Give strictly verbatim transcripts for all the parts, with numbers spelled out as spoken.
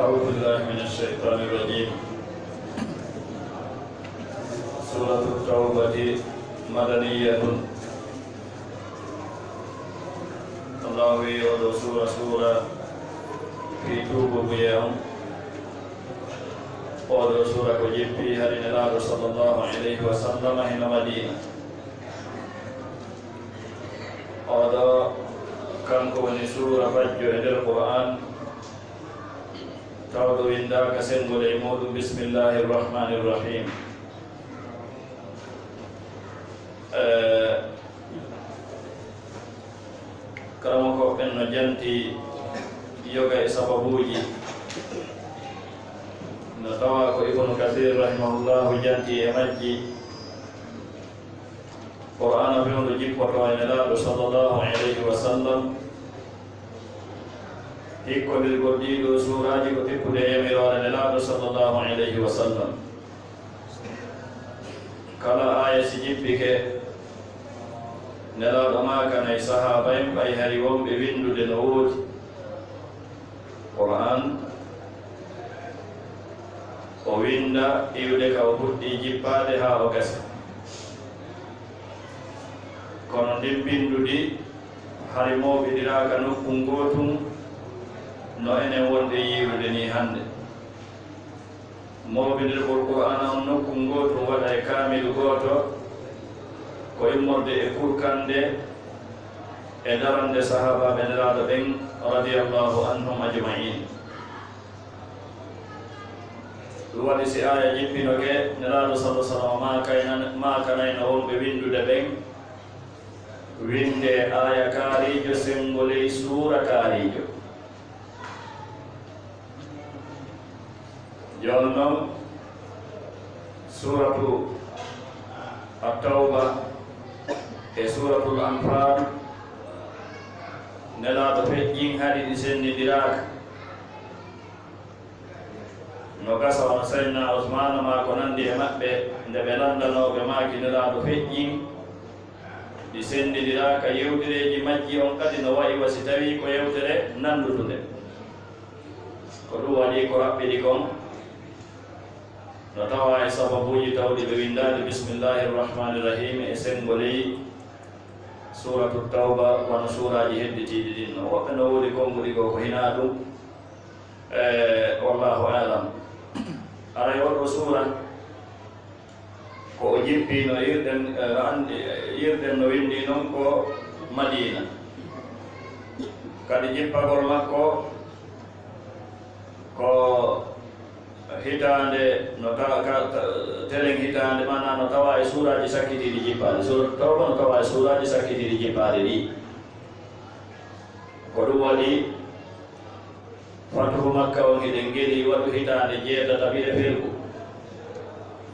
أعوذ بالله من الشيطان الرجيم. سورة التوبة مدنية. Allahu wi'i oo ɗoo suura, suura fii tuubuɓe on. Oo ɗoo suura ko jippii hari Nelaaɗo sallallahu alayhi wa sallam hino Madiina. Oo ɗoo kanko woni suura bajjo e nder Qur'aan, tawɗo winndaaka senngol e muuɗum, Bismillaahi Rahmaani Rahiim. Eh, karamokooɓe ɓen no janti yoga e sababuuji, no tawa ko Ibnu Kasiir rahimahullahu janti e majji. Qur'aana fewndo jippotoo e Nelaaɗo sallallahu alayhi wa sallam. Hikkondirgol ɗii ɗoo suuraaji ko tippude e yamiroore Nelaaɗo sallallahu alayhi wa sallam. Kala aaya si jippike, Nelaaɗo maakanay sahaaba en ɓay hari wonɓe winndude no woodi. Qur'aan, o winnda iwde ka o fuɗɗii jippaade haa o gasa. Kono ndin binndudi hari mooɓindiraaka nokkun gootun no enen wonɓe yiirude nii hannde. Mooɓindirgol Qur'aana on nokkun gootun waɗa e kaamilu gooto, ko immorde e kurkande e darande sahaabaaɓe Nelaaɗo ɓen, radiyallahu anhum ajma'in. Ɗum waɗi si aaya jippinoke, Nelaaɗo sallallahu alaihi wasallam maakayna-, maakanayno wonɓe winndude ɓen, winndee aaya kaariijo senngo ley suura kaariijo. Jooni non, suuratu At-Tawba e suuratul Anfaal, Nelaaɗo feƴƴin hari ɗi senndindiraaka. No gasa wano Sayyidina Usmaana maa ko nanndi e maɓɓe, nde ɓe lanndanoo ɓe maaki Nelaaɗo feƴƴin, ɗi senndindiraaka, yewtereeji majji on kadi no wa'i wa si tawii ko yewtere nanndutunde. Ko ɗum waɗi ko raɓɓiɗi kon no tawa e sababuuji tawɗi ɓe winndaade Bismillahir Rahmanir Rahim e senngo ley Suuratu Tawba, wano suuraaji hedditiiɗi ɗin non. Woɓɓe no wowli konnguɗi goo ko hinaa ɗum. E, wallahu a'lam. Aray oo ɗoo suura, ko o jippii no yi'irɗen, e, no anndi, yi'irɗen no winndii non ko Madiina. Kadi jippagol makko ko hitaande no tawa ka, ka, telen hitaande, maanaa no tawa e suuraaji sakkitiiɗi jippaade. Suuratu Tawba no tawa e suuraaji sakkitiiɗi jippaade ɗi. Ko ɗum waɗi Fatuhu Makka on hiɗen ngeli waɗu hitaande jeetati e felgu.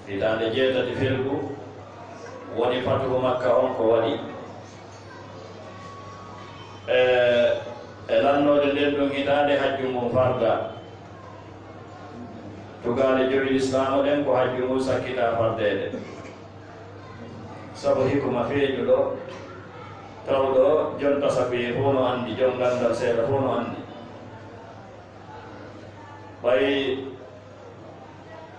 Hitaande jeetati felgu woni Fatuhu Makka on ko waɗi. E, e lannoode nden ɗon hitaande hajju ngun farda. Tugaale jowi Lislaamu ɗen ko hajju ngun sakkitaa fardeede. Sabu hikma feeñuɗo, tawɗo jon tasakuye fof no anndi, jon ganndal seeɗa fof no anndi. Ɓay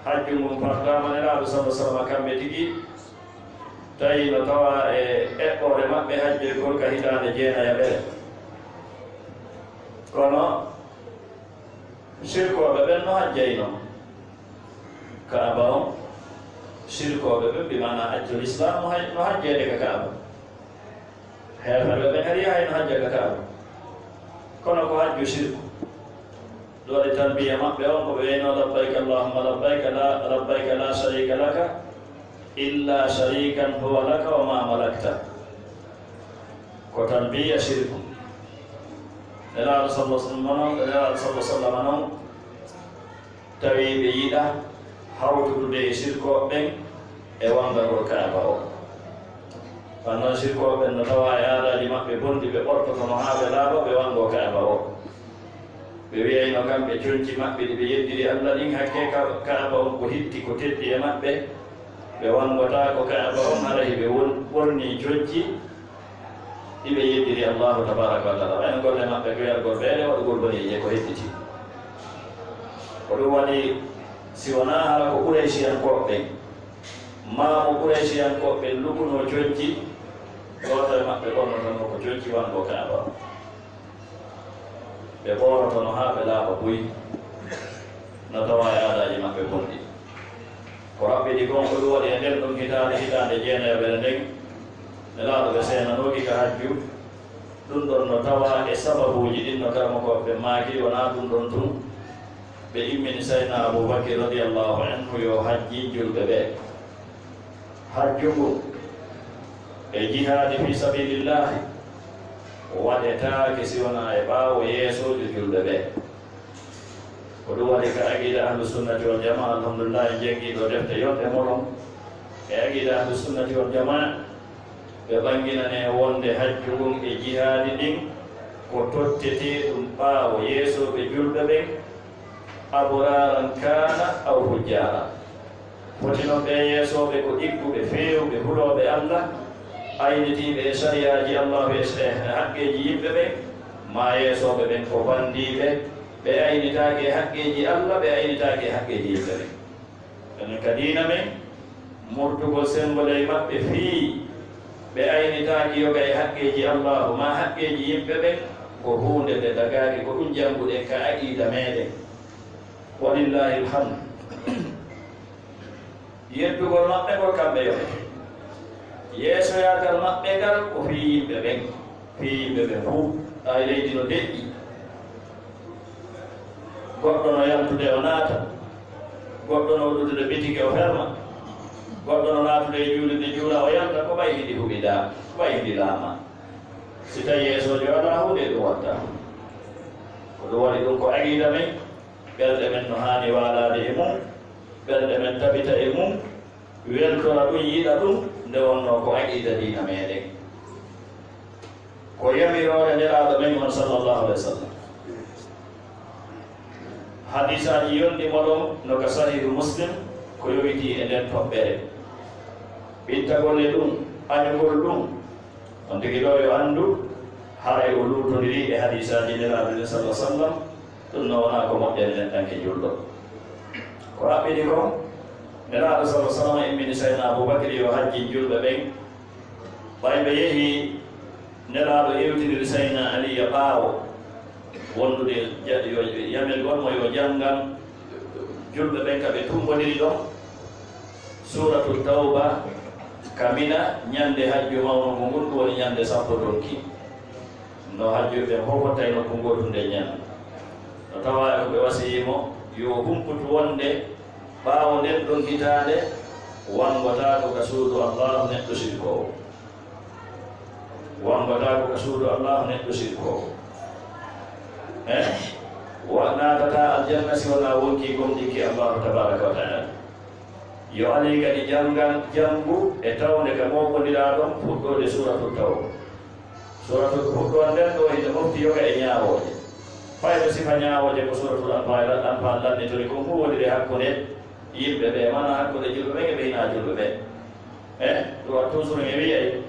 hajju ngun fardaama Nelaaɗo sallallahu alaihi wasallam kamɓe tigi, tawi no tawa e eɓɓoore maɓɓe hajjoygol ka hitaande jeenayaɓere. Kono sirkooɓe ɓen no hajjayno Kaaba on. Sirkooɓe ɓen, bi maanaa accu Lislaam, no haj-, no hajjeede ka Kaaba. Heeferɓe ɓen hari yahay no hajja ka Kaaba. Kono ko hajju sirku. Ɗo waɗi talbiya maɓɓe on ko ɓe wiyno: "Labbayka Allahumma labbayka la, labbayka la sharika laka illa sharikan huwa laka wa ma malakta." Ko talbiya sirku. Nelaaɗo sallallahu alaihi wasallam non, Nelaaɗo sallallahu alaihi wasallam non, tawi ɓe yiɗa hawtudude e sirkooɓe ɓen e wangagol Kaaba o. Wan non sirkooɓe ɓen no tawa e aadaaji maɓɓe bonɗi, ɓe ɓortotono haa ɓe laaɓa, ɓe wango Kaaba o. Ɓe wiyayno kamɓe conci maɓɓe ɗi ɓe yeddiri Alla ɗin, hakke Ka-, Kaaba on ko hitti, ko teddi e maɓɓe, ɓe wangotaako Kaaba on, hara hiɓe won-, ɓornii conci ɗi ɓe yeddiri Allahu tabaraka wa taala. Ɓayno golle maɓɓe ko yargol beele, waɗugol boneeji e ko hedditi. Ko ɗum waɗi, si wonaa hara ko Qurayshiyankooɓe ɓen, maa mo Qurayshiyankooɓe ɓen luɓunoo conci, gooto e maɓɓe ɓornotonoo ko conci wanngo Kaaba. Ɓe ɓoorotono haa ɓe laaɓa buy, no tawaa e aadaaji maɓɓe bonɗi. Ko raɓɓiɗi kon, ko ɗum waɗi e nder ɗum hitaande, hitaande jeenayoɓere nden, Nelaaɗo ɓe seenanooki ka hajju. Ɗum ɗon no tawaa e sababuuji ɗin, no karamokooɓe ɓen maaki, wonaa ɗum ɗon tun. Ɓe immini Sayyidina Abuu Bakr radiyallaahu anhu yo hajjin julɓe ɓe. Hajju ngun e jihaadi fii sabiilillaahi waɗetaake si wonaa e ɓaawo yeesoojo julɓe ɓe. Ko ɗum waɗi ka aqiida Ahlu Sunnati wal Jamaa, alhamdulillah, en janngi ɗoo defte yonɗe moɗon. E aqiida Ahlu Sunnati wal Jamaa, ɓe ɓanginane wonde hajju ngun e jihaadi ndin ko totteteeɗum ɓaawo yeesooɓe julɓe ɓen, abraaran kaana aw fujjaaran. Foti non ɓee yeesooɓe ko ɗigguɓe, feewuɓe, hulooɓe Alla, aynitiiɓe e sariyaaji Allaahu e e haqqeeji yimɓe ɓen, maa yeesooɓe ɓen ko banndiiɓe, ɓe aynitaake e haqqeeji Alla, ɓe aynitaake e haqqeeji yimɓe ɓen. Enen ka diina men, murtugol senngo ley maɓɓe fii ɓe aynitaaki yoga e haqqeeji Allaahu maa haqqeeji yimɓe ɓen, ko huunde nde dagaaki, ko ɗum jannguɗen ka aqiida meɗen. Walillaahi alhamdu. Yeddugol maɓɓe ngol kamɓe yoɓete. Yeesoyaagal maɓɓe ngal ko fii yimɓe ɓen, fii yimɓe ɓen fuu. Taa leydi no deƴƴi. Goɗɗo no yaltude o naata, goɗɗo no uddude bitike o ferma, goɗɗo no naatude e juulirde juula o yalta, ko ɓay hiɗi huɓidaa, ko ɓay hiɗi laamaa. Si tawii yeesoojo alaa huunde ɗum watta. Ko ɗum waɗi ɗum ko aqiida men, ɓerɗe men no haani waalaade e mum, ɓerɗe men tabita e mum, weltora ɗum, yiɗa ɗum, nde wonnoo ko aqiida diina meɗen. Ko yamiroore Nelaaɗo men on, sallallahu alayhi wa sallam. Hadiisaaji yonɗi moɗon no ka Sahiihu Muslim, ko yowitii e nden toɓɓere. Ɓittagol e ɗum, añugol ɗum, on tigi ɗoo yo anndu, haray o luutondiri e hadiisaaji Nelaaɗo ɗin, sallallahu alayhi wa sallam, ɗum no wonaa ko moƴƴani neɗɗanke julɗo. Ko raɓɓiɗi kon, Nelaaɗo, sallallahu alayhi wa sallam, immini Sayyidina Abuu Bakri yo hajjin julɓe ɓen. Ɓay ɓe yehii, Nelaaɗo yewtindiri Sayyidina Aliya ɓaawo wondude ja-, yo, yamir on mo yo janngan julɓe ɓen ka ɓe tumbondiri ɗon Suuratu Tawba ka Mina, ñande hajju mawnu ngun, ɗum woni ñande sappo donki. No hajjuɓe ɓen fow fottay nokku ngootu nden ñande. No tawaa e ko ɓe wasiyii mo, yo humputu wonde ɓaawo nden ɗon hitaande, wanngotaako ka suudu Allaahu neɗɗo sirkoowo. Wanngotaako ka suudu Allaahu neɗɗo sirkoowo. Eh? Wa naatataa aljanna si wonaa wonkii gomɗinki Allaahu tabaaraka wa taala. Yo alii kadi janngan, janngu e tawnde ka mooɓondiraa ɗon, fuɗɗoode Suuratul Tawba. Suuratul fuɗɗoode nden ɗoo hino mofti yoga e ñaawooje. Fayda sifa ñaawooje ko Suuratul Anfaal, Anfaal lannitori kon, huuwondiri hakkunde yimɓe ɓe, maanaa hakkunde julɓe ɓen e ɓe hinaa julɓe ɓen. Eh, ɗum waɗi toujours mi wi'ay,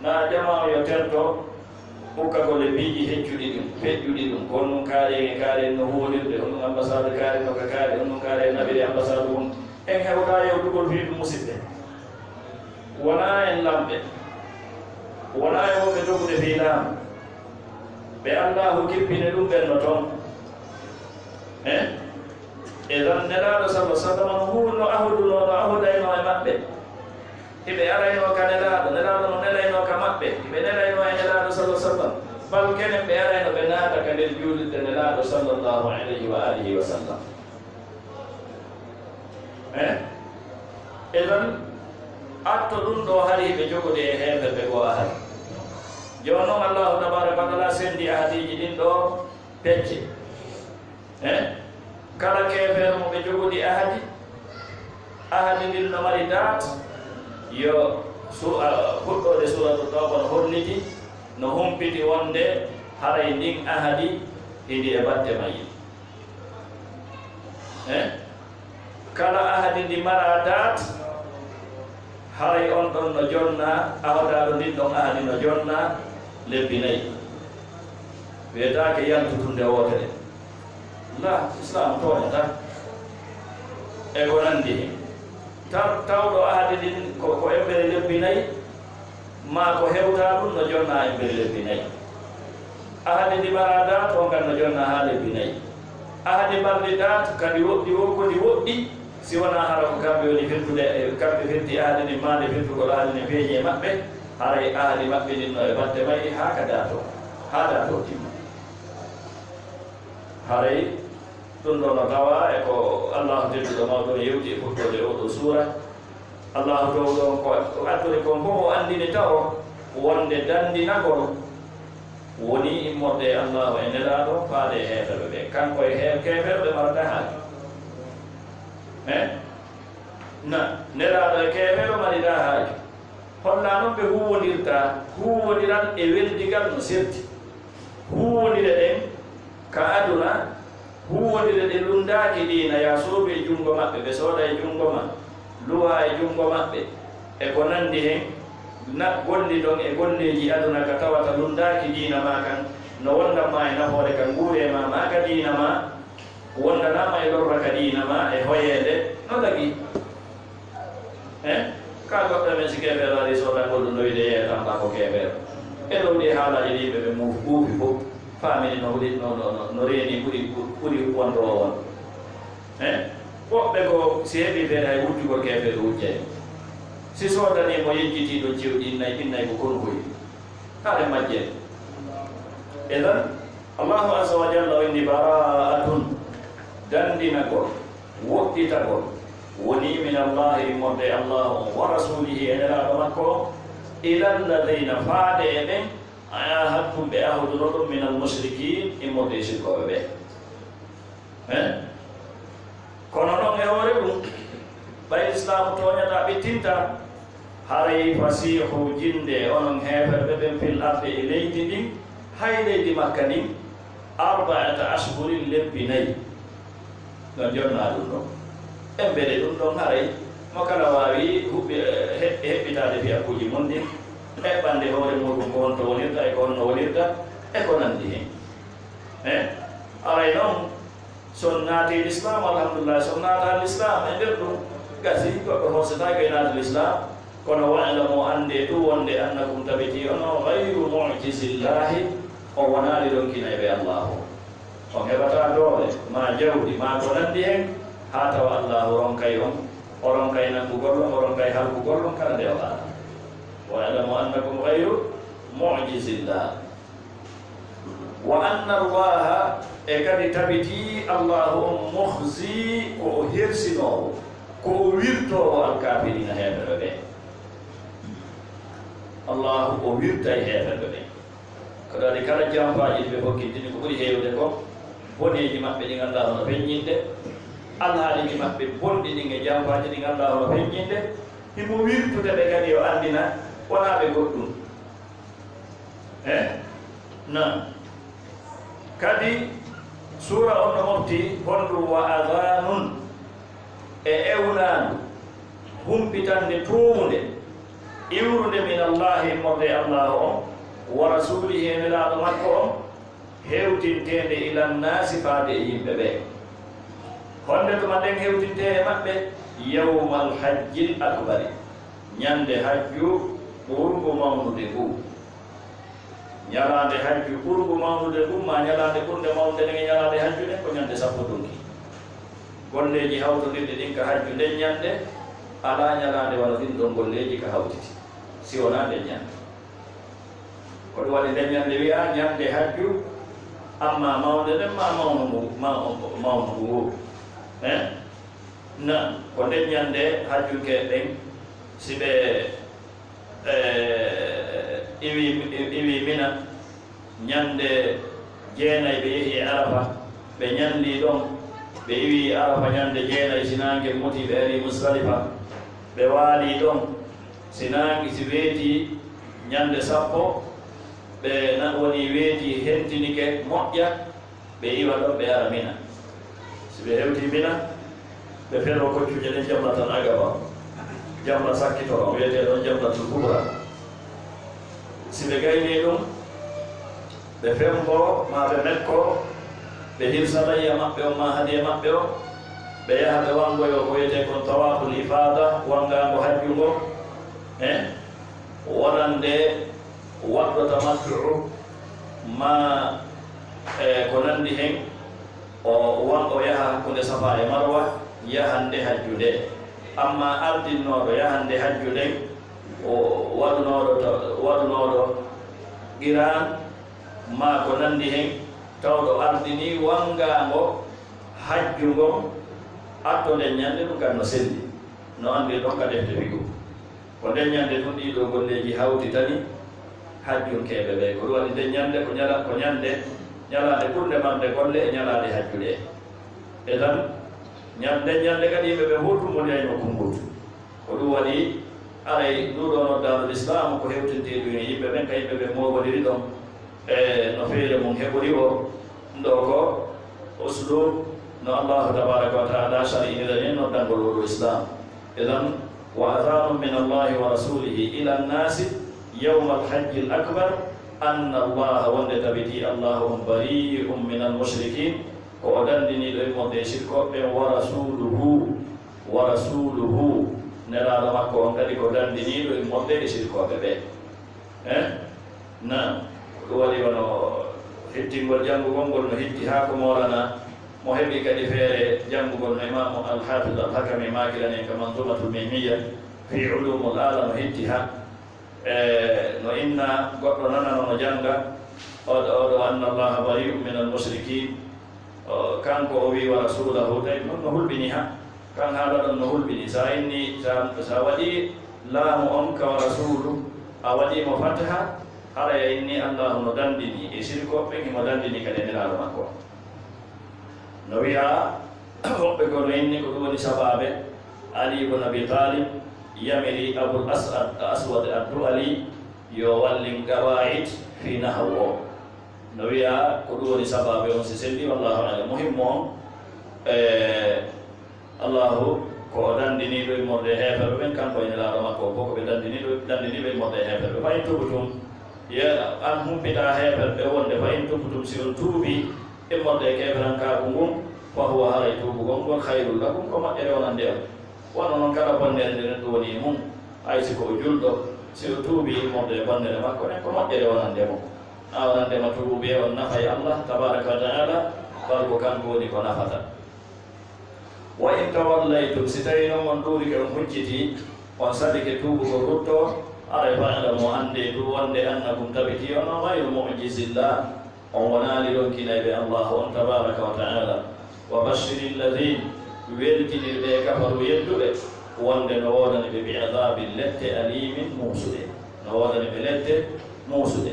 na jamaa yo terto ukkagol e piiji heccuɗi ɗum, feƴƴuɗi ɗum. Ko honɗum kaari en e kaari en no huuwondirde, honɗum ambassade kaari no ka kaari, honɗum kaari en naɓiri ambassade mum. En hewtaa yewtugol fii ɗum, musidɓe. Wonaa en lamɓe, wonaa e wonɓe dogude fii laamu. Ɓe Allaahu kippini ɗum ɓen no ton. Eh? Idan Nelaaɗo, sallallahu alayhi wa sallam, no huuwno, ahudunoo, no ahudaynoo e maɓɓe. Hiɓe araynoo ka Nelaaɗo, Nelaaɗo no nelaynoo ka maɓɓe. Hiɓe nelaynoo e Nelaaɗo, sallallahu alayhi wa sallam. Bal kenen ɓe arayno ɓe naata ka nder juulirde Nelaaɗo, sallallahu alayhi wa alihi wa sallam. Eh? Idan, atto ɗum ɗoo hari hiɓe jogori e heeferɓe goo ahadi. Jooni non, Allaahu tabaaraka wa taala senndi ahadiiji ɗin ɗoo pecce. Eh? Kala keefeero mo ɓe jogori ahadi, ahadi ndin no mari date, yo su-, a, fuɗɗoode Suuratu Tawba no holliti, no humpiti wonde haray ndin ahadi hidi e batte mayri. Eh? Kala ahadi ndi maraa date, haray on ɗon no jonnaa, ahodaaɗo ndin ɗon ahadi no jonnaa lebbi nayi. Wiyetaake yaltutunde wootere. La, Islam tooñataa. E ko nanndi heen. Taw, tawɗo ahadi ndin ko, ko embere lebbi nayi, maa ko hewtaa ɗum no jonnaa embere lebbi nayi. Ahadi ndi maraa daat, on kan no jonnaa haa lebbi nayi. Ahadi mbarndi daat, kadi woɗɗi wo, ko ndi woɗɗi, si wonaa hara ko kamɓe woni firtude, kamɓe firti ahadi ndin, maa nde firtugol ahadi ndin feeñi e maɓɓe, haray ahadi maɓɓe ndin no e batte mayri haa ka daatoo, haa daatoo timma. Haray ɗum ɗoo no tawaa e ko Allaahu tedduɗo mawɗo yewti e fuɗɗoode oo ɗoo suura. Allaahu towɗo on ko addori kon fof o anndini tawo wonde danndinagol woni immorde e Allaahu e Nelaaɗo faade e heeferɓe ɓe. Kanko e hee-, keeferɓe marata haaju. He? Na, Nelaaɗo e keefeero marita haaju. Holla non ɓe huuwondirta, huuwondiral e weldigal no serti. Huuwondire ɗen ka aduna, huuwondire ɗe lunndaaki diina, yaa soodu e junngo maɓɓe, ɓe sooda e junngo ma, luwa e junngo maɓɓe, e ko nanndi hen, na golli ɗon e golleeji aduna ka tawata lunndaaki diina ma kan, no wondan ma e nafoore ka nguure ma, maa ka diina ma, wondanaama e lorra ka diina ma e hoyeende no dagi. He? Ka goɗɗo men si keefeero ari soodangol ɗum no wiide yeeya tamba ko keefeero. E ɗo ɗi haalaaji ɗi yimɓe ɓe muufi ɓuufi fof faamini no huɗi, no, no, no, no reeni ɓuri, ɓuri wonɗo o won. He? Woɓɓe ko si heɓi feere hay wujjugol keefeero wujjay. Si soodanii mo yejjitii ɗum ciwɗi innay, innay ko konu koy. Haɗe majje. Idan, Allahu azza wa jalla o inni bara'atun, danndinagol, woɗɗitagol, woni min Allahi, immorde e Allahu on, wa rasulihi, e Nelaaɗo makko on, ila alladhina, faade e ɓen, ahadtum, ɓe ahduno ɗum, min al mushrikin, immorde e sirkooɓe ɓe. He? Kono non e hoore ɗum, ɓay Islaamu tooñataa, ɓittintaa, haray fasiihu, jinde, onon heeferɓe ɓen, fil ardi, e leydi ndin, hay leydi Makka ndin, arba'ata ashhurin, lebbi nayi. No jonnaa ɗum ɗon. Embere ɗum ɗon haray, mo kala waawi huɓɓi-, he-, heɓɓitaade fiyakkuuji mun ɗin, eɓɓande hoore muuɗum ko honto wonirta e ko honno wonirta, e ko nanndi hen. He? Haray non, so on naatii Lislaam, alhamdulillah, so on naataa Lislaam, e nder ɗum, gasi, goɗɗo horsetaake e naata Lislaam, kono wa'lamu, anndee tun wonde, annakum, tabitii onon, ghayru mu'jizillahi, on wonaali ronkinayɓe Allaahu. On heɓataa doole, maa jawdi, maa ko nanndi hen, haa tawa Allaahu ronkay on, o ronkay nanngugol on, o ronkay halkugol on kala nde o haala. Wa'lamu annakum ghayru mu'jizillah. Wa anna Allaha, e kadi tabitii Allaahu on, mukhzi, ko o hersinoowo, ko o wirtoowo, al-kaafiriina, heeferɓe ɓe. Allaahu o wirtay heeferɓe ɓe. Ko ɗaɗi kala jampaaji ɗi ɓe fokkintini ko ɓuri heewde ko boneeji maɓɓe ɗi ngannduɗaa hono feññinde, alhaaliiji maɓɓe bonɗi ɗin e jampaaji ɗi ngannduɗaa hono feññinde, himo wirtude ɓe kadi yo anndina wonaa ɓe goɗɗum. Eh? Na. Kadi, suura on no mofti honɗum? Wa adhanun, e ewnaandu, humpitannde toowunde, iwrunde min Allahi, immorde e Allaahu on, wa rasulihi, e Nelaaɗo makko on, hewtinteende ilan naasi, faade e yimɓe ɓe. Honde tuma nden hewtintee e maɓɓe? Yawmal hajjil akbari, ñande hajju ɓurngu mawnude ngu. Ñalaande hajju ɓurngu mawnude ngun, maa ñalaande ɓurnde mawnude nden e ñalaande hajju nden, ko ñande sappo dunki. Golleeji hawtondirɗi ɗin ka hajju nden ñande, alaa ñalaande wano ɗin ɗon golleeji ka hawtiti, si wonaa nden ñande. Ko ɗum waɗi nden ñande wi'aa ñande hajju, amma mawnde nden maa mawnu ngu, ma-, mawnu ngu. Eh? Na, ko nden ñande hajjunke ɓen, si ɓe, eh, iwi, iwi Mina, ñande jeenay ɓe yehi e Arafa, ɓe ñalli ɗon, ɓe iwi Arafa ñande jeenay, si naange muti, ɓe ari Musdalifa, ɓe waali ɗon, si naange, si weeti ñande sappo, ɓe na-, woni weeti, hentinike, moƴƴa, ɓe iwa ɗon, ɓe ara Mina. Si ɓe hewti Mina, ɓe fero koccuuje ɗen, jamra tan Aqaba, jamra sakkitoro, wiyetee ɗon Jamratul Kubra. Si ɓe gayni ɗum, ɓe fembo, maa ɓe mekko, Ɓe hirsa layya maɓɓe on maa hadiya maɓɓe on, ɓe yaha ɓe wangoyo ko wiyetee kon tawaaful ifaada, wangaango hajju ngon, eh? Wonande waɗɗo tamattu'u maa, eh, ko nanndi hen, o wan-, o yaha hakkunde Safa e Marwa, yahande hajju nde. Amma ardinnooɗo yahande hajju nden, o waɗunooɗo to-, waɗunooɗo qiraan, maa ko nanndi hen, tawɗo ardinii wangaango hajju ngon, atto nden ñannde, ɗum kan no selli, no anndirɗon ka defte fiqhu. Ko nden ñannde tun ɗii ɗoo golleeji hawtitani hajjunkeeɓe ɓee. Ko ɗum waɗi nden ñannde ko ñala-, ko ñannde, ñalaande ɓurnde marde golle e ñalaande hajju ɗee. E tan, ñan-, nden ñannde kadi yimɓe ɓe fow tummbondira e nokku ngootu. Ko ɗum waɗi, aray, nduu ɗoo noddaandu Lislaamu ko hewtintee ɗum e yimɓe ɓen, ka yimɓe ɓe mooɓondiri ɗon, e no feere mum heɓori o, ɗoo ko uslub no Allaahu tabaaraka wa taala shar'inirani en noddangol oo ɗoo Islaam. Idan, wa adhaanun min Allaahi wa rasuulihi ila nnaasi yawmal hajjil akbar anna Allaaha, wonde tabitii Allaahu on, barii'un minal mushrikiin, ko o dandiniiɗo immorde e sirkooɓe ɓen, wa rasuuluhu, wa rasuuluhu, Nelaaɗo makko on kadi ko dandiniiɗo immorde e sirkooɓe ɓee. Eh? Naam. Ko ɗum waɗi wano hittingol janngugol ngol no hitti haa ko moolanaa. Mo heɓi kadi feere janngugol no Imaamu Al-Haafiz Al-Hakami maakirani en ka Manzuumatul Miimiyya fi Uluumul Aala no hitti haa. E no inna goɗɗo nanano no jannga, oɗo, oɗo, anna Allaha bari'un minal mushrikiin. O, kanko o wi'i, "Wa rasuulahu," tawi ɗum no hulɓini ha. Kan haala ɗon no hulɓini. Sa inni, sa, sa waɗi laamu on ka wa rasuulu, a waɗi mo fataha, haray a inni Allahu no dandini e sirkooɓe ɓen, himo dandini kadi e Nelaaɗo makko. No wi'a, woɓɓe ko no inni ko ɗum woni sabaabe Ali ibn Abi Talib yamiri Abul As'ad, Aswad Ad-Du'ali yo wallin qawaa'id fi nahwu o. No wi'a ko ɗum woni sabaabe on, si selli, wallahu a'lam. Muhimmu on, e, Allahu ko o dandiniiɗo immorde e heeferɓe ɓen, kanko e Nelaaɗo makko o, ko ɓe dandiniiɗo, dandiniiɓe immorde e heeferɓe. Fa in tubtum, ye an humpita heeferɓe wonde, fa in tubtum, si on tuubi immorde e keeferankaaku ngun, fa huwa, haray tuubugol ngol, khayrun lakum, ko moƴƴere wonande on. Wano non kala bonnere nde neɗɗo woni e mum, hay si ko o julɗo, si o tuubi immorde e bonnere makko nden, ko moƴƴere wonande mo. A wonande mo tuubi e on nafa e Allah tabaaraka wa ta'ala, bal ko kanko woni ko nafata. Wa in tawallaytum, si tawii non on ɗuurike, on hucciti, on salike tuubugol ruttoo, haray fa'lamu, anndee du wonde annakum, tabitii onon, ghayru mu'jizillah, on wonaali ronkinayɓe Allaahu on tabaaraka wa ta'aala. Wa bashshiril ladhiina, weltinir ɓe kafaru yedduɓe, wonde no woodani ɓe bi adhaabin lette aliimin muusuɗe, no woodani ɓe lette muusuɗe.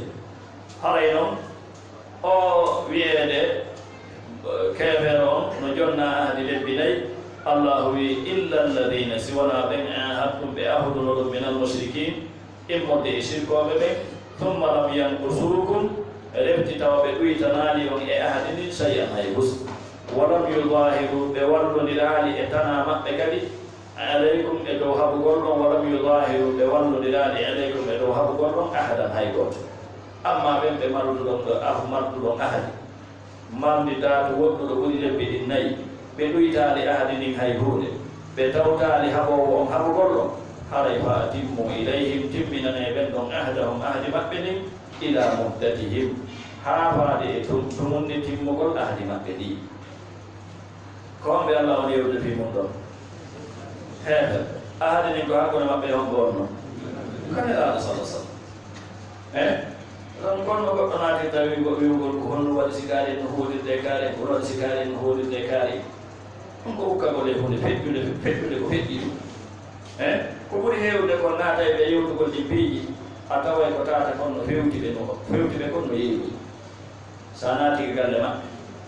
Haray non, o wiyeede, eh, keefeero on no jonna ahdi lebbi nayi, Allaahu wi'i, "Illa alladhiina," si wonaa ɓen, "aahadtum," ɓe ahduno ɗum, "minal mushrikiin," immorde e sirkooɓe ɓen, "thumma lam yanqusuukum," refti tawa ɓe ɗuytanaali on e ahdi ndin, "shay'an," hay huus, "wa lam yudaahiruu," ɓe wallondiraali e tanaa maɓɓe kadi, "alaykum," e dow haɓugol ɗon, "wa lam yudaahiruu," ɓe wallondiraali "alaykum," e dow haɓugol ɗon, "ahadan," hay gooto. Ammaa ɓen ɓe marduɗon ɗo ah-, marduɗon ahdi, marndi daatu woɗɗuɗo ɓuri lebbi ɗin nayi, ɓe ɗuytaali ahdi ndin hay huunde, ɓe tawtaali haɓoowo on haɓugol ɗon, haray "fa atimmu ilayhim," timminanee ɓen ɗon, "ahdahum," ahdi maɓɓe ndin, "ilaa muddatihim," haa faade e tum-, tumunni timmugol ahdi maɓɓe ndin. Ko homɓe Allah woni yewtude fii mun ɗon? Heeferɓe. Ahadi ndin ko hakkunde maɓɓe e homɓe wonnoo? Ko Nelaaɗo, sallallaahu alayhi wa sallam. Eh? Ɗon kono goɗɗo naatirta wi'ugo-, wi'ugol ko honno waɗi si kaari en no hooɗirde e kaari en, ko honno waɗi si kaari en no hooɗirde e kaari en. Ɗum ko ukkagol e huunde feƴƴunde, feƴƴunde ko feƴƴi ɗum. Eh? Ko ɓuri heewde kon naatayɓe e yewtugol ɗin piiji, a taway ko tata kon no fewti ɓe no, fewti ɓe kon no yeeyi. So a naati ka galle maɓɓe,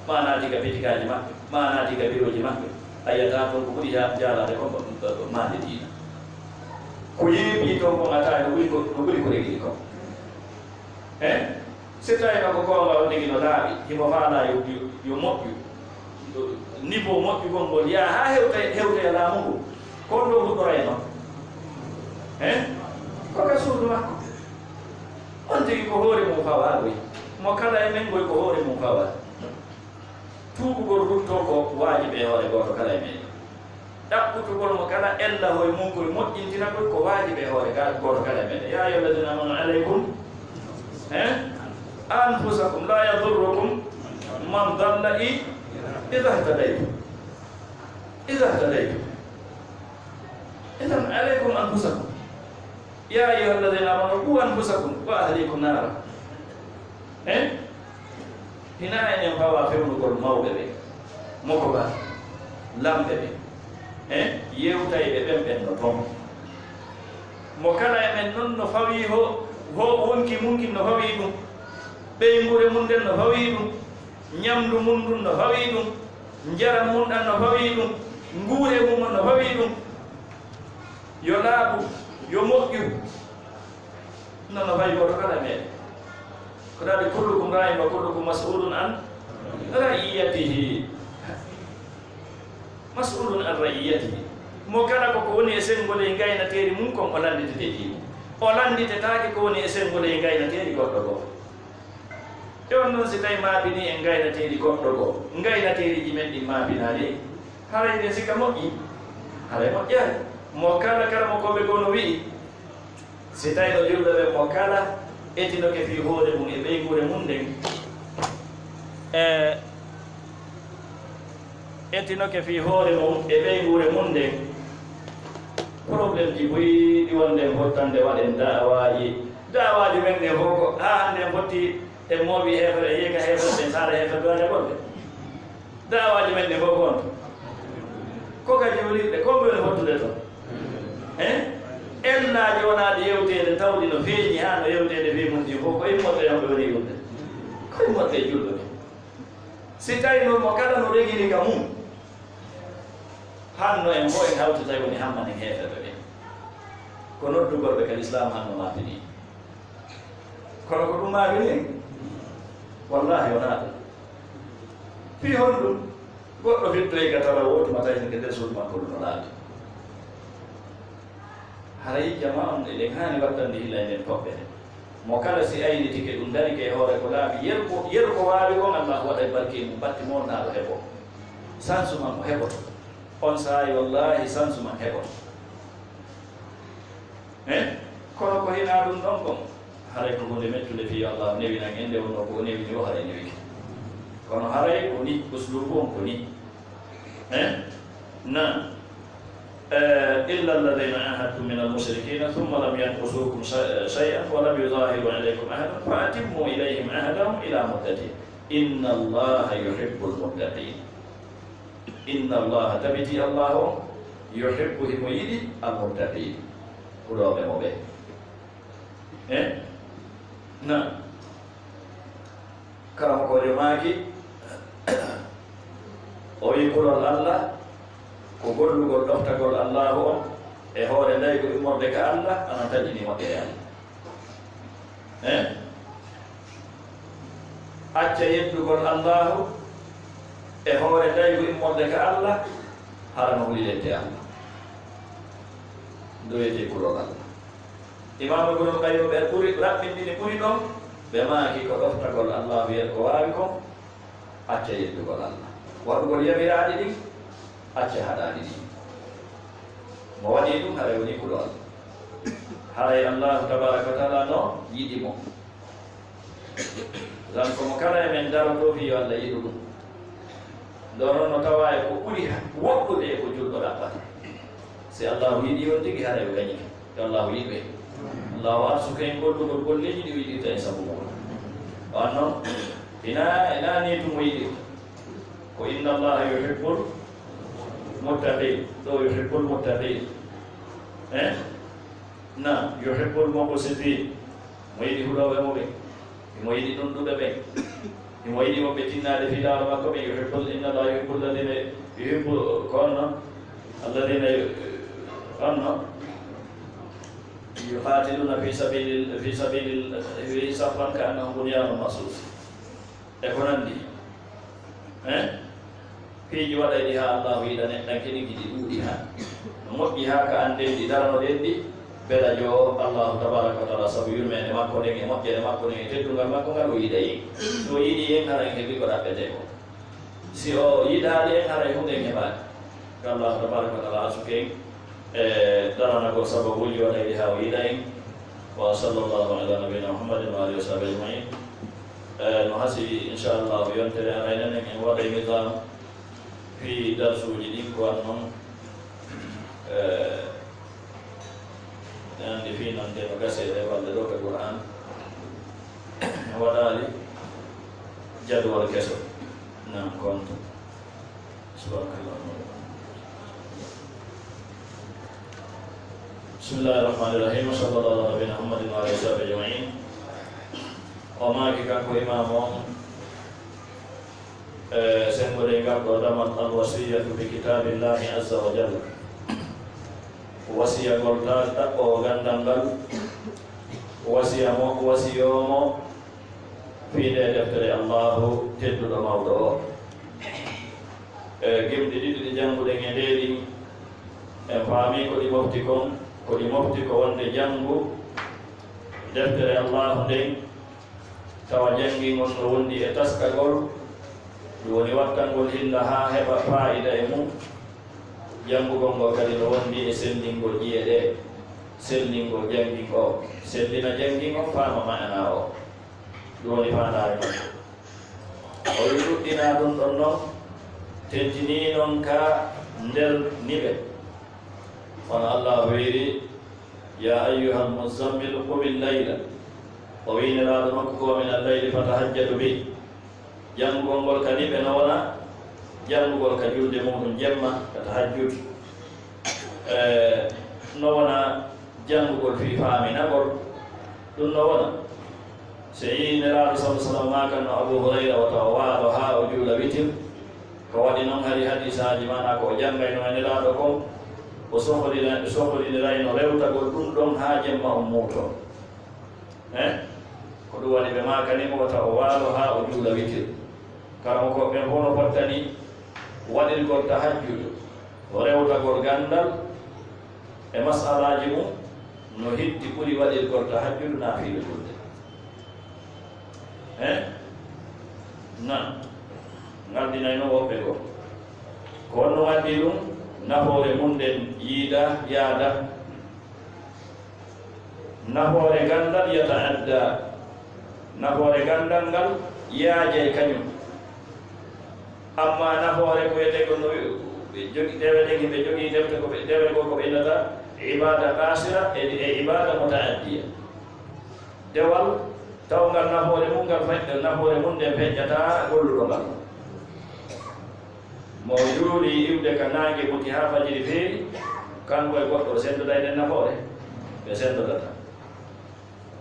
maa a naati ka bitikaaji maɓɓe, maa a naati ka birooji maɓɓe, a yi'ataa toon ko ɓuri ja-, jaalaade kon ko, ko, ko maande diina. Ko yeebii toon kon a taway no ɓuri ko, no ɓuri ko regiri kon. Eh? Si tawii no ko goonga on tigi no laaɓi, himo faalaa yo, yo, yo moƴƴu. Niveau moƴƴugol ngol yaa haa hewta, hewta e laamu ngu. Ko on ɗo huɗoraynoo? Eh? Ko ka suudu makko. On tigi ko hoore mum fawaa koy. Mo kala e men koy ko hoore mum fawaa. Tuubugol ruttoo ko waajibi e hoore gooto kala e meɗen. Ɗaɓɓutugol mo kala ella hoy mum koye moƴƴintina koye ko waajibi e hoore ga-, gooto kala e meɗen. يا أيها الذين آمنوا عليكم، eh, أنفسكم لا يضركم من ضل إ-، إذا اهتديتم. إذا اهتديتم. إذن عليكم أنفسكم. يا أيها الذين آمنوا قوا أنفسكم وأهليكم نارا. Eh? Hinaa enen fawa fewnugol mawɓe ɓe, mokobaaɓe, lamɓe ɓe, eh, yewtayɓe ɓen, ɓen no toon. Mo kala e men non no fawi ho-, ho-, wonki mum kin no fawi ɗum, ɓeynguure mum nden no fawi ɗum, ñamndu mum ndun no fawi ɗum, njaram mum ɗan no fawi ɗum, nguure mum on no fawi ɗum. Yo laaɓu, yo moƴƴu. Non no fayi gooto kala e meɗen. Ko ɗaɗi, كلكم راع وكلكم مسؤول عن رعيته. مسؤول عن رعيته. Mo kala ko ko woni e senngol e ngaynateeri mum kon, o lannditete e mum. O lannditetaake ko woni e senngol e ngaynateeri goɗɗo goo. E on non, si tawi maabinii en ngaynateeri goɗɗo goo, ngaynateeriiji men ɗin maabinaali en, haray ɗen sikka moƴƴi? Haray moƴƴaali. Mo kala, karamokooɓe goo no wi'i, si tawi no julɓe ɓen, mo kala etinoke fii hoore mum e ɓeynguure mum nden, e etinoke fii hoore mum e ɓeynguure mum nden, problème ji buy ɗi wonde fottande waɗen da'awaaji. Da'awaaji men ɗin fof ko haa hannde en fotti e mooɓi heefere, e yeeka heefere, ɓe saara heefere, duwaade golle. Da'awaaji men ɗin fof ko on. Ko ka juulirɗe, ko mbiɗen fottude toon? Eh? Ellaaji wonaaɗi yewteede, tawɗi no feeñi haa no yewteede fii mum ɗin fof, ko immoɗɓe yamɓe woni ɗum de. Ko immoɗɓe julɓe ɓe. Si tawi noon mo kala no regiri ka mum, hanno en fof en hawti tawi woni hammanen heeferɓe ɓen. Ko noddugol ɓe ka lislaam hanno maapini. Kono ko ɗum maapini en? Wallaahi wonaa ɗum. Fii honɗum? Goɗɗo fittoyi ka tara woo tuma tawi ko nder suudu makko ɗum no laaɓi. Haray jamaa on eɗen haani wattande hila e nden toɓɓere. Mo kala si aynitike ɗum, darike e hoore ko laaɓi, yeru ko, yeru ko waawi kon, Allaahu waɗay barke mum, batti mo on naa o heɓo. Sansu man o heɓoto. On saa'i wallaahi sansu man heɓoto. Eh? Kono ko hinaa ɗum ɗon kon, haray ko huunde mettunde fii yo Allaahu newinan en, nde wonnoo ko o newini o haray newike. Kono haray ko ni, usluubu on ko ni. Eh? Naam. Eh, إلا الذين عاهدتم من المشركين ثم لم ينقصوكم شيئا ولم يظاهروا عليكم أحدا فأتموا إليهم عهدهم إلى مدتهم إن الله يحب المتقين. إن الله, tabiti Allaahu on, يحب, himo yiɗi, المتقين, kulooɓe mo ɓe. Eh? Naam. Karamokoojo maaki, o wi'i kulol Alla ko gollugol ɗoftagol Allaahu on e hoore ndaygu immorde ka Alla, ana taƴini moƴƴere Alla. Eh? Acca yeddugol Allaahu e hoore ndaygu immorde ka Alla, hara no huli ledde Alla. Ɗum wiyetee kulol Alla. Imaamu Ibnul Qayyim ɓe ɓuri, raɓɓinɗini ɓuri ɗon, ɓe maaki ko ɗoftagol Allaahu yer ko waawi kon, acca yeddugol Alla. Waɗugol yamiraaɗi ɗin, acca haɗaaɗi ɗin. Mo waɗi ɗum, haray woni kulol Alla. Haray Allaahu tabaaraka wa taala no yiɗi mo. Lan ko mo kala e men daroto fii yo Alla yiɗu ɗum. Ɗo noon no tawaa e ko ɓuri ha-, woɗɗude e ko julɗo ɗaɓɓata. Si Allaahu yiɗi on tigi, haray o gañike. Yo Allaahu yiɗu en. Allaahu arsuka en gollugol golleeji ɗi o yiɗirta en sabu mum. Wan noon, ina, ina ni tun o yiɗirta. Ko إن الله يحب المتقين. Ɗo يحب المتقين. Eh? Naam, يحب المقسطين. Mo yiɗi hulooɓe mo ɓen. Himo yiɗi nunɗuɓe ɓen. Himo yiɗi wonɓe tinnaade fii laawol makko ɓen. يحب, إن الله يحب الذين, يحب, ko on non, الذين, on non, يقاتلون في سبيل, في سبيل, في صفا كأنهم بنيان مرصوص. E ko nanndi. Eh? Piiji waɗayɗi haa Allaahu yiɗa neɗɗanke ɗin, hiɗi ɗuuɗi haa. No moƴƴi haa ka annden ɗi daranoɗen ɗi, bela jo Allaahu tabaaraka wa taala, sabu yurmeende makko nden e moƴƴere makko nden e teddungal makko ngal, o yiɗay en. Si o yiɗii en, hara en heɓii ko ɗaɓɓetee kon. Si o yiɗaali en, haray huunde en heɓaali. Ko Allah tabaraka wa taala arsuki en e daranagol sababuuji waɗayɗi haa o yiɗa en. Wa sallallahu ala nabiyina Muhammadin wa alihi wa sahbihi ajmain. E, no hasii, inchallah, yontere aray enen en waɗay nizaam fii darsuuji ɗin, ko waɗi non, e, en anndi fii nande no gasee ɗee balɗe ɗoo ka Qur'an. En waɗaali jadwal keso. Naam, konto. Subhanakallah. Bismillahir Rahmanir Rahim. Sallallahu ala nabiyina Muhammadin wa alihi wa sahbihi ajmain. O maaki kanko imaamu on, e, senngo nde ngal ɗoo damal, al wasiyatu bi kitabillahi azza wa jalla. Wasiyagol taal ɗaɓɓoowo ganndal ngal, wasiya mo, wasiyoo mo fii ndee deftere Allaahu tedduɗo mawɗo o. E, gimɗi ɗiɗi ɗi jannguɗen e ndee ɗin, en faamii ko ɗi mofti kon, ko ɗi mofti ko wonde janngu deftere Allaahu nden, tawa janngingol no wondi e taskagol, ɗum woni wattangol hilla haa heɓa faayida e mum. Janngugol ngol kadi no wondi e sellingol ƴi'e ɗee, sellingol janngin o, sellina janngin o, faama maanaa o. Ɗum woni faandaare makko. O wi ɗuɗɗinaa ɗum ɗon non, tentinii non ka nder niɓe. Kono Allah wiiri, "Ya ayyuhal muzammil, qumil layla." O wi Nelaaɗo makko ko, "Wa minal layli fatahajjad bih." Janngugol ngol ka niɓe no wona janngugol ka julde muɗum jemma, ka tahajjud. E, no wona janngugol fii faaminagol, ɗum no wona. Si yii Nelaaɗo sallallahu alaihi wasallam maakanno Abu Hurayra wota o waalo haa o juula witir. Ko waɗi non hari hadiisaaji maanaa ko o janngayno e Nelaaɗo kon, o sohorira-, sohorinirayno rewtagol ɗum ɗon haa jemma on muuto. Eh? Ko ɗum waɗi ɓe maakani mo wota o waalo haa o juula witir. Karamokooɓe ɓen fof no fottani waɗirgol tahajjud, rewtagol ganndal e masalaaji mum no hitti ɓuri waɗirgol tahajjud naafiila julde. Eh? Na ngardinayno woɓɓe goo. Ko honno ngaddi ɗum? Nafoore mum nden yiida, yaada. Nafoore ganndal yataadda. Nafoore ganndal ngal yaajay kañum. Amma nafoore ko wiyetee ko no ɓe jogii, dewe ɗen, ɓe jogii defte ko ɓe, dewe goo ko ɓe innata ibaada qaasira e, e ibaada mutaaddiya. Dewal tawngal nafoore mum ngal fe-, nafoore mum nden feƴƴataa golluɗo ngal. Mo juuli iwde ka naange ɓuti haa fajiri feeri, kanko e goɗɗo o senndoday nden nafoore? Ɓe senndodataa.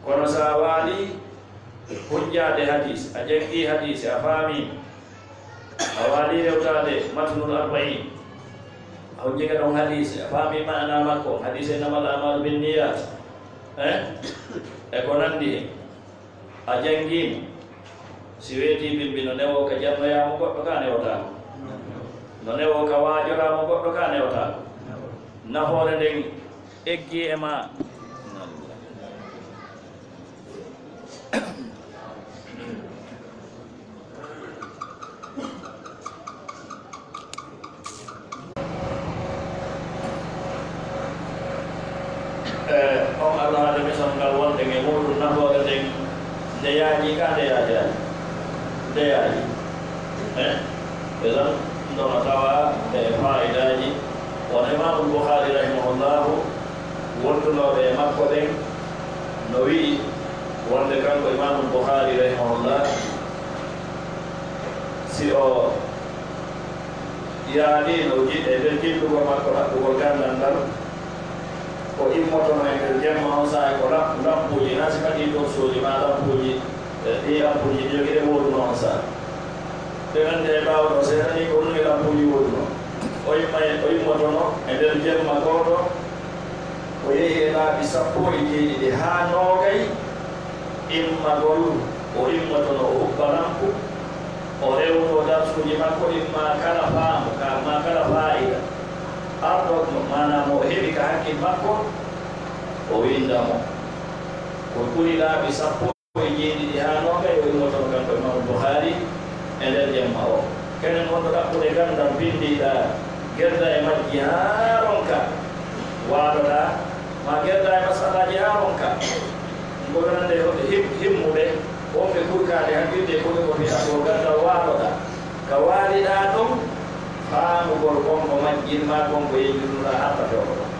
Kono so a waalii hujjaade hadiis, a janngii hadiis, a faamii, a waalii rewtaade Matnul Arba'iin, a hujjike ɗon hadiis, a faamii maanaa makko, hadiis innamal a'maalu binniyaat, eh? E ko nanndi hen. A janngii mo. Si weetii bimbi no newoo ka jannoyaa mo goɗɗo ka newotaako. No newoo ka waajoraa mo goɗɗo ka newotaako. Nafoore nden eggii e maa. E, on alhaali misal ngal wonɗen e muuɗum, nafoore nden, nde yaajii ka, nde yaajaali? Nde yaajii. E, idan, ndono tawa e faayidaaji. Wano Imaamul Bukhari rahimahullahu, wondunooɓe e makko ɓen, no wi'i wonde kanko Imaamul Bukhari rahimahullah, si o yaadiino ji-, e nder jiddugol makko ɗaɓɓugol ganndal ngal, o immotono e nder jemma on saa'i ko lamp-, lampuuji, na si kadi torsuuji maa lampuuji, e ɗi lampuuji jogiɗe woodunoo on saa'i. Ɓe anndi e ɓaawo ɗoo seeɗa ni ko ɗum e lampuuji woodunoo. O imma-, o immotono e nder jemma gooto, o yehi e laabi sappo e jeeɗiɗi haa noogay, immagol o immotono o huɓɓa lampu, o rewtoo darsuuji makko ɗin, maa kala faamu, ka, maa kala faayida arɗo, maanaa mo o heɓi ka hakkil makko, o winnda mo. Ko ɓuri laabi sappo e jeeɗiɗi haa noogay, o immotono kanko Imaamu Bukhari e nder jemma o. Kenen wonɗo ɗaɓɓude ganndal binndiiɗaa, gerda e majji haa ronka, waaloɗaa, maa gerda e masalaaji haa ronka. Ko wonande him-, himmuɓe, wonɓe kurkaade hakkilde e koɓe ko mbiɗa ko ganndal waaloɗaa. Ka waaliɗaa ɗon, faamugol kon ko majjin maa kon ko yejjutuɗaa arta fewndo ɗon.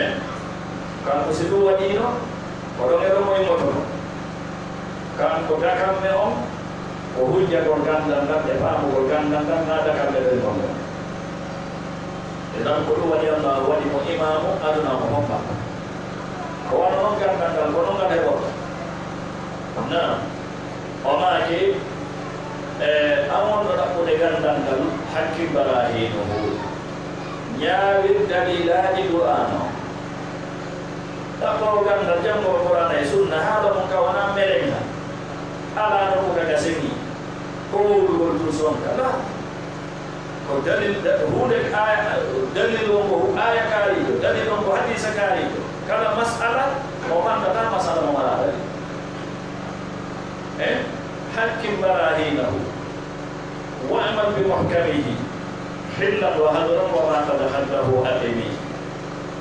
Eh? Kanko si ɗum waɗiino, ko ɗon e ɗon o immotono. Kanko dakamme on, ko hujjagol ganndal ngal e faamugol ganndal ngal, naa dakamme ɗon immotono. E ɗon ko ɗum waɗi Allah waɗi mo imaamu aduna mo homma. Ko wano non ganndal ngal, ko non ngal heɓorto. Naam. O maaki, e, an wonɗo ɗaɓɓude ganndal ngal, hakkil barahiinuhu. Ñaawir dalilaaji Qur'aana o. Ɗaɓɓoowo ganndal, janngoowo Qur'aana e Sunna, haala mum ka wonaa merenga. Alaa no buka ka seni. Ko wowlugol tun sonka. La. Ko dalil, da-, huunde aya, dalil on ko hu-, aya kaariijo, dalil on ko hadiisa kaariijo. Kala mas'ala, o ɓanndataa mas'ala mo maraa dalil. Eh? Hakkil barahiinahu. Wa'mal bi muhkamihi. Hillan wa hadran wa ma qad haddahu aqimi.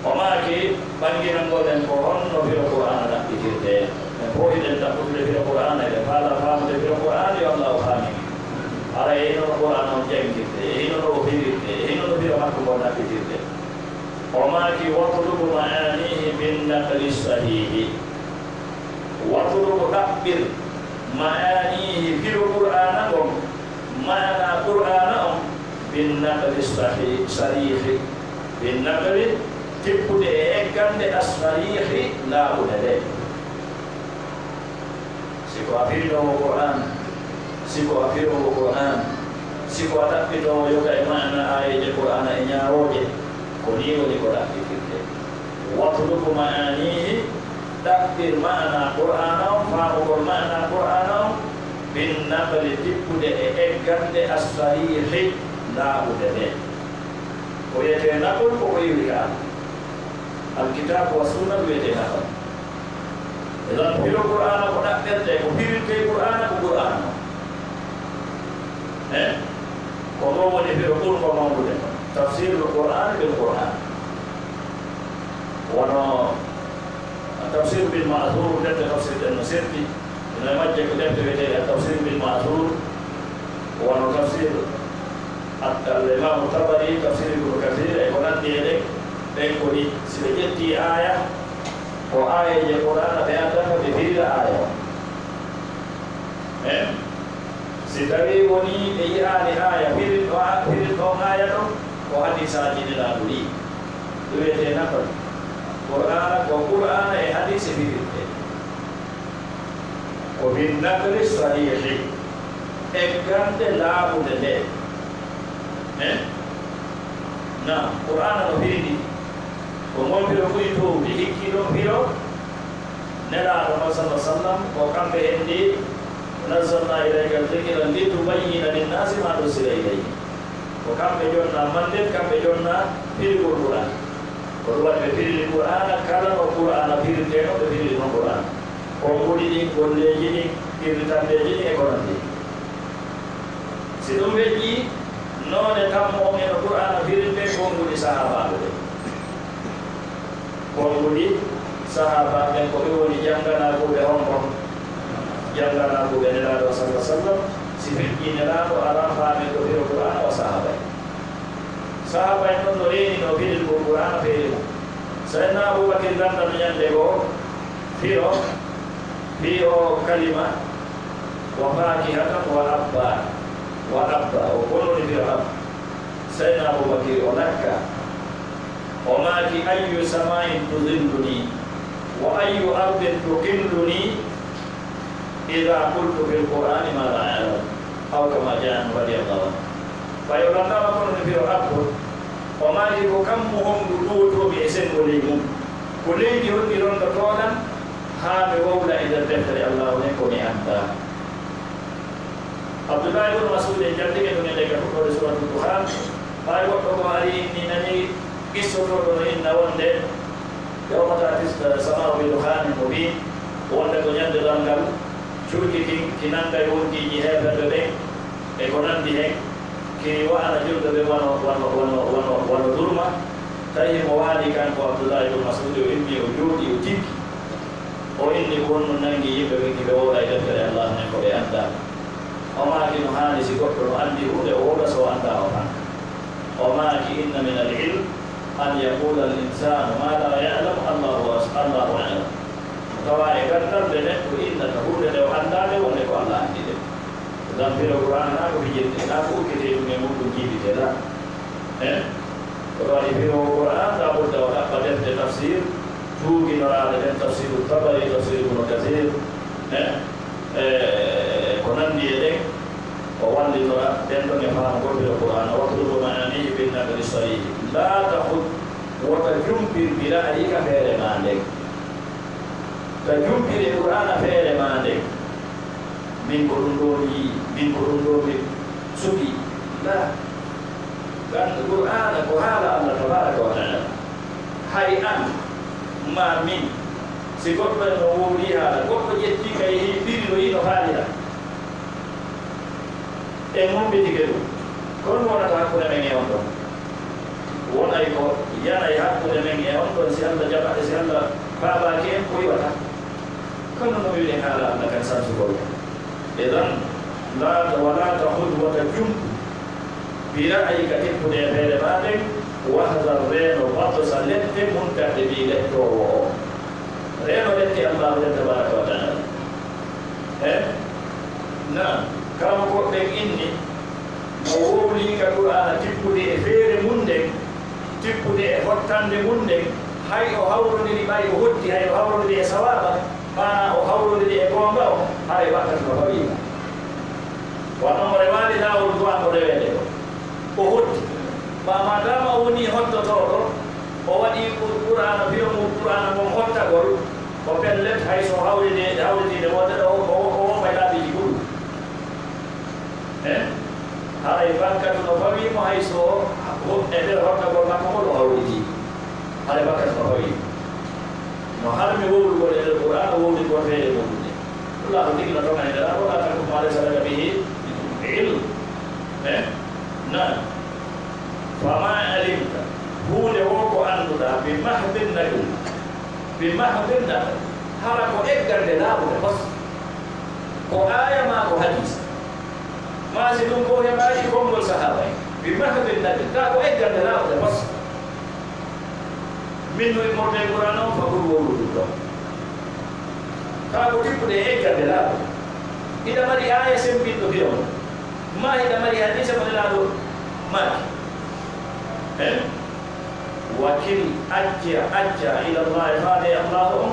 O maaki, ɓannginanngol en ko honno firo Qur'aana ɗaɓɓitirtee. Men fof hiɗen ɗaɓɓutude firo Qur'aana, eɗen faalaa faamude firo Qur'aana, yo Allaahu faamin. Hara e hino no Qur'aana on janngirtee, e hino no o firirtee, e hino no firo makko ngol ɗaɓɓitirtee. O maaki, "Watlubu ma'anihi bin naqli sahihi." Watlubu, ɗaɓɓir, ma'anihi, firo Qur'aana ngon, maana Qur'aana on, bin naqli sahi-, sarihi, bin naqli, tippude e eggande, as-sarihi, laaɓude nde. Si ko a firinoowo Qur'aan, si ko a firoowo Qur'aan, si ko a ɗaɓɓitoowo yoga e maana aayeeje Qur'aana e ñaawooje, ko nii woni ko ɗaɓɓitirte. Watlubu ma'anihi, ɗaɓɓir maana Qur'aana on, faamugol maana Qur'aana on, bin naqli, tippude e eggande, as-sarihi, laaɓude nde. Ko wiyetee naql ko ko iwri ka Alla. Alkitaabu wa sunna ɗum wiyetee naql. Idan firo Qur'aana ko ɗaɓɓirtee, ko firirtee Qur'aana ko Qur'aana. Eh? Ko ɗum woni firo ɓurngo mawnude. Tafsirul Qur'aani bil Qur'aan. Wano Tafsir bil Ma'thur, defte tafsir ɗen no serti. Ina e majje ko defte wiyeteeɗe Tafsir bil Ma'thur, wano Tafsir At-, Al-Imaamu Tabari, Tafsir Ibnu Kasiir, e ko nanndi e ɗen. Ɓen ko ɗi, si ɓe ƴettii aaya, ko aayeeje Qur'aana ɓe addata, ɓe firira aaya on. Eh? Si tawii wonii ɓe yi'aani aaya firin-, o a-, firin-, on aaya ɗon, ko hadiisaaji Nelaaɗo ɗii. Ɗum wiyetee naql. Qur'aana ko Qur'aana e hadiise firirtee. Ko bin naqli sariihi, eggande laaɓunde nde. Eh? Naam, Qur'aana no firi ɗi. Ko ngol firo ɓuri toowde, hikki ɗon firo Nelaaɗo on, sallallahu alaihi wasallam, ko kamɓe henndi, "Nazzalna ilayka dhikra litubayyina linnasi ma nuzzila ilayhim." Ko kamɓe jonna manden, kamɓe jonna firigol Qur'aana. Ko ɗum waɗi ɓe firiri Qur'aana, kala no Qur'aana firirtee noon, ɓe firiri noon Qur'aana. Konnguɗi ɗin, golleeji ɗin, firlitandeeji ɗin e ko nanndi. Si ɗum feƴƴii, noone tammo on e no Qur'aana firirtee, konnguɗi sahaabaaɓe ɓen. Konnguɗi sahaabaaɓe ɓen, ko ɓe woni jannganaakuɓe on kon. Jannganaakuɓe Nelaaɗo, sallallahu alaihi wasallam, si feƴƴii Nelaaɗo alaa faamii ko firo Qur'aana o sahaaba en. Sahaaba en non no reeninoo firugol Qur'aana feere mum. Sayyidina Abubakar lanndano ñannde goo, firo, fii oo kalima, "Wa faakihatan wa abba, wa abba." O bononi firo abba. Sayyidina Abubakar o lakka. O maaki, "Ayyu sama'in tudhilluni, wa ayyu ardin tuqilluni, idha qultu fil Qur'ani ma la a'lam." Aw kama jaa anhu radiyallahu anhu. Ɓay o landaama kono no firo abbo. O maaki, "Ko kammu honndu ɗuwotoomi e senngo ley mum? Ko leydi honni rondotooɗan haa mi wowla e nder deftere Allaahu nden ko mi anndaa?" Abdullahi ibn Mas'ud en janngi ɗum e nder ka fuɗɗoode Suuratul Dukhaan. Ɓay woɗɗo goo ari inni nani qissotooɗo no inna wonde, "Yawma ta'ti as-samaa'u bi dukhaanin mubiin", wonde ko ñande darngal, cuuɗi kin ki nanngay wondiiji heeferɓe ɓen, E ko nanndi heen, ki wa'ana julɓe ɓe wano, wano, wano, wano, wano durma. Tawi mo waali kanko Abdullahi ibn Mas'ud, o immi, o jooɗi, o jikki. O inni ko honno nanngi yimɓe ɓe ki ɓe wooda e deftere Allah nden ko ɓe anndaa. O maaki no haani si goɗɗo no anndi huunde o wooda so o anndaa o tan. O maaki inna min al ilm an yaqula al insanu ma la ya'lam Allahu as-, Allahu a'lam. Tawa e ganndal nde neɗɗo innata huunde nde o anndaa nde wonde ko Allah anndi nde. Ngam firo Qur'aana naa ko fijirde, naa ko ukketee ɗum e muɗum jiibitee, la. Eh? Ko ɗo waɗi firo Qur'aan, taa ɓurda o ɗaɓɓa defte tafsir, tuuginoraaɗe ɗen, tafsiru Tabari, tafsiru Ibnu Kasiir, eh? Eh, ko nanndi e ɗen, o wallitora ɗen ɗon e faamugol firo Qur'aana. Watlubu ma'aanihi bin naqli sariihi. Laa tahud, wota jumpir bi ra'ayika feere maa nden. Ta jumpir e Qur'aana feere maa nden. Min ko ɗum ɗoo mi yi'i, min ko ɗum ɗoo mi suɓii. Laa. Ngam Qur'aana ko haala Allah tabaaraka wa ta'aala. Hay an, maa min, si goɗɗo en no wowlii haala, goɗɗo ƴettii ka yehi firi no yi'i no faalira. En mumbitike ɗum. Ko honɗum wonata hakkunde men e on ɗon? Wonay ko yanay hakkunde men e on ɗon si Allah jaɓaɗe, si Allah faabaaki en, ko iwata. Kono no wiɗen haala Allah kan sansugol. Idan, laa ta-, wa laa tahud, wota jumpu, bi ra'ayika, tippude e feere maa nden, wahdar, reeno, batsa, lette, muntarde, mbii lettoowo o. Reeno lette Allaahu nden tabaaraka wa ta'aala. Eh? Naam, karamokooɓe ɓen inni, no wowlii ka Qur'aana tippude e feere mun nden, tippude e hottande mun nden, hay o hawrondiri ɓay o hotti, hay o hawrondiri e sawaaba, maanaa o hawrondiri e goonga o, haray bakkatu no fawii ka. Wano mo rewaali laawol duwaa ko reweede ɗo. O hotti. Ba maadaama o wonii hottotooɗo, o waɗii Qur-, Qur'aana, firo ngu Qur'aana ngon hottagol, ko pellet, hay so hawride, hawridiinde wootere, o, o, o woppay laabiiji ɓuru. Eh? Haray bakkatu no fawii mo, hay so o, o, e nder hottagol makko ngol o hawridii. Haray bakkatu no fawii mo. No harmi wowlugol e nder Qur'aana, wowlugol feere muɗum nde. Allahu tigi no toŋani Nelaaɗo, "Wa laa taqfu maa laysa laka bihi ilm." Eh? Naam. Famaa alimta, huunde wo ko annduɗaa, bi mahdin naql. Bi mahdin naql. Hara ko eggannde laaɓunde fas. Ko aaya maa ko hadiis. Maa si ɗum ko heɓaaki konngol sahaaba en. Bi mahdin naql. Kaa ko eggannde laaɓunde fas. Min no immorde e Qur'aana on, fagol wowlu ɗum ɗon. Kaa ko tippude e eggannde laaɓunde. Hiɗa mari aaya sembinɗo firo mo. Maa hiɗa mari hadiisa mo Nelaaɗo maaki. Eh? Wakil, acca, acca, ila Llaahi, faade e Allaahu on,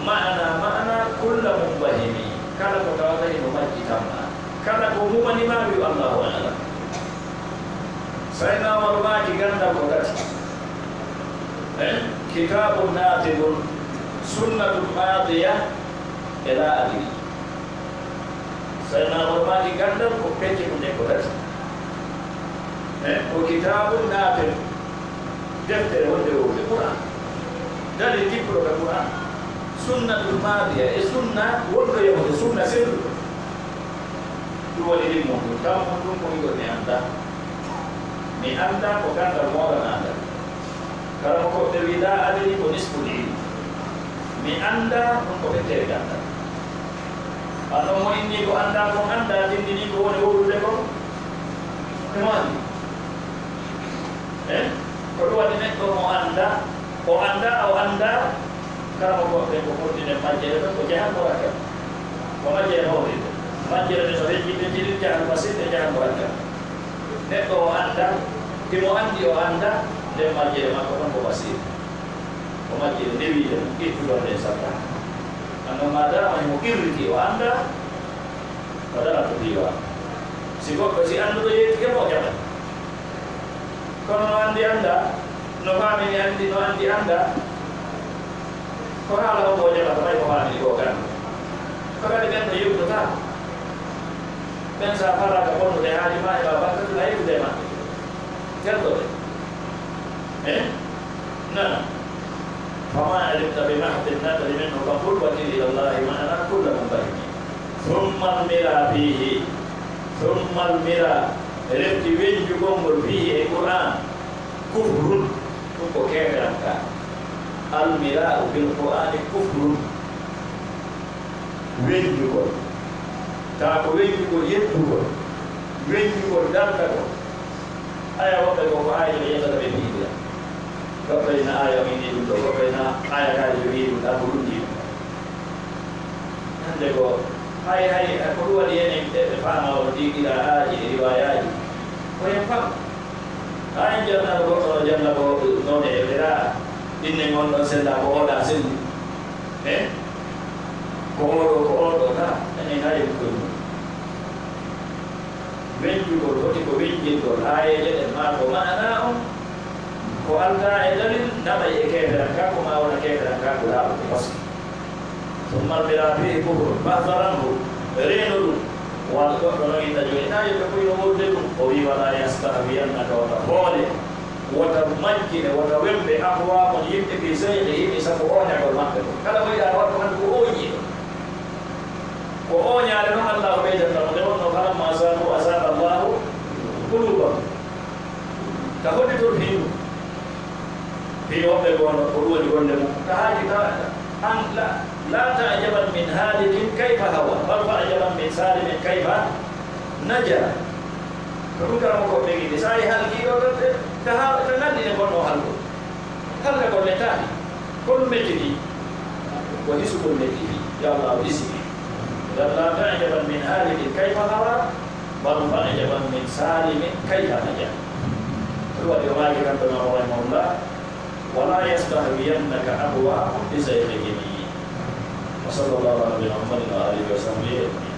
ma'ana, ma'ana, kulla munbahimi. Kala ko tawata hino majjitan ma. Kala ko mumani ma, wi'u Allaahu a'lam. Sayyidina Umar maaki ganndal ko tati. Eh? Kitaabun naatiqun, sunnatun maadiya, e laa adri. Sayyidina Umar maaki ganndal ko pecce ko nden ko tati. Eh? Ko kitaabun naatiq, deftere wonde wowlude Qur'aan. Dalil tippuɗo ka Qur'aan. Sunnatul maadiya, e sunna wonɗo yahude, sunna selluɗo. Ɗum woni ɗimmo ɗum. Tammo ɗum ko wi'ugol mi anndaa. Mi anndaa ko ganndal mooɗon anndal. Karamokooɓe wi'i, "Laa adri ko nisful ilm." Mi anndaa, ɗum ko feccere ganndal. Anno mo inni ko anndaa kon anndaa, tindini ko woni wowlude kon. Ɓe mo anndi. Eh? Ko ɗum waɗi neɗɗo mo anndaa, o anndaa, o anndaa, karamokooɓe ɓe ko ɓurdi nden majjere ɗon ko jahal murakkab. Ko majjere mawɗe. Majjere ɗe no rejjinde jilin jahal basir e jahal murakkab. Neɗɗo o anndaa, himo anndi o anndaa, nden majjere makko ɗon ko basir. Ko majjere ndewiinde ɗum, ittuɗon nden satta. Anno maadaama himo qirriti o anndaa, o daran ko piiwa. Si goɗɗo si annduɗo yeetike mo, o jaɓat. Kono no anndi anndaa, no faamini anndi, no anndi anndaa, ko haala o ko jaɓata, ɓay ko faamini ko kan. Ko kadi ɓen no yewtotaa. Ɓen sa falaaka bonnude haali ma e ma bakkatu na yewtude e maɓɓe. Terɗo ɓe. Eh? Nana. Fama alimta bi mahdi nadri minhu faqul wakil ila Allahi ma'ana kulla munbahimi. Thumma mira fihi. Summa almira, refti weñjugol ngol, fiihi e Qur'an, kufrun, ɗum ko keeferanka. Almira'u bil Qur'ani kufrun. Weñjugol. Taa ko weñjugol yettugol. Weñjugol dartagol. Aya woɓɓe ko ko aya ɗo yettata ɓe piidira. Woɓɓe na aya o ini ɗum ɗo, woɓɓe na aya kaali jogii ɗum, taa ko ɗum ɗi. Hannde ko hay, hay, ko ɗum waɗi enen ɓe, ɓe faama wano ɗi qira'aaji e riwaayaaji. Ko en fam. Haa en jannano goɗɗo no janna ko noone e qira'a. Inne ngon ɗon sella ko oɗa selli. Eh? Ko oɗo, ko oɗo, na? Enen hay en koy mum. Weñjugol foti ko weñjirgol aayeeje ɗen, maa ko maanaa on, ko aldaa e dalil, naɓay e keeferankaaku, maa wona keeferankaaku laaɓuɗo, parce que. Summa almira fiihi kufrun, fahzar anhu, reenu ɗum. Wano goɗɗo non inna jooni, ina yimɓe fof yo wuurde ɗum. O wi, wala yastahwiyannaka, wota hoole, wota majjine, wota wembe, ahwaa'un, yimɓe, bi zayghihim, sabu ooñagol maɓɓe ngol. Kala ko yiɗaa waɗ ko, hannde ko ooñiiɗo. Ko ooñaare non Allah o ɓeydanta mo, nde wonno, falamma zaagu azaaga Allahu quluubahum. Ka hollitor fii ɗum? Fii woɓɓe goo no, ko ɗum woni golle mum. Ka haaji ka, an la, la ta'jaban min halikin kayfa hawa, bal fa'jaban min salimin kayfa naja. Ko ɗum kala mo ko ɓegi de, sa yi halkiiɗo ɗon de, ka ha, ka nganndi ne gonno halko. Halka ko mettaani, ko ɗum mettiti, ko hisugol mettiti, yo Allah o hisi. Idan la ta'jaban min halikin kayfa hawa, bal fa'jaban min salimin kayfa naja. Ɗum waɗi o maaki kanko Imam rahimahullah, wala yastahwiyannaka ahwa'uhum bi zayghihim. Wa sallallahu ala nabiyina Muhammadin wa alihi wa sahbihi ajma'in.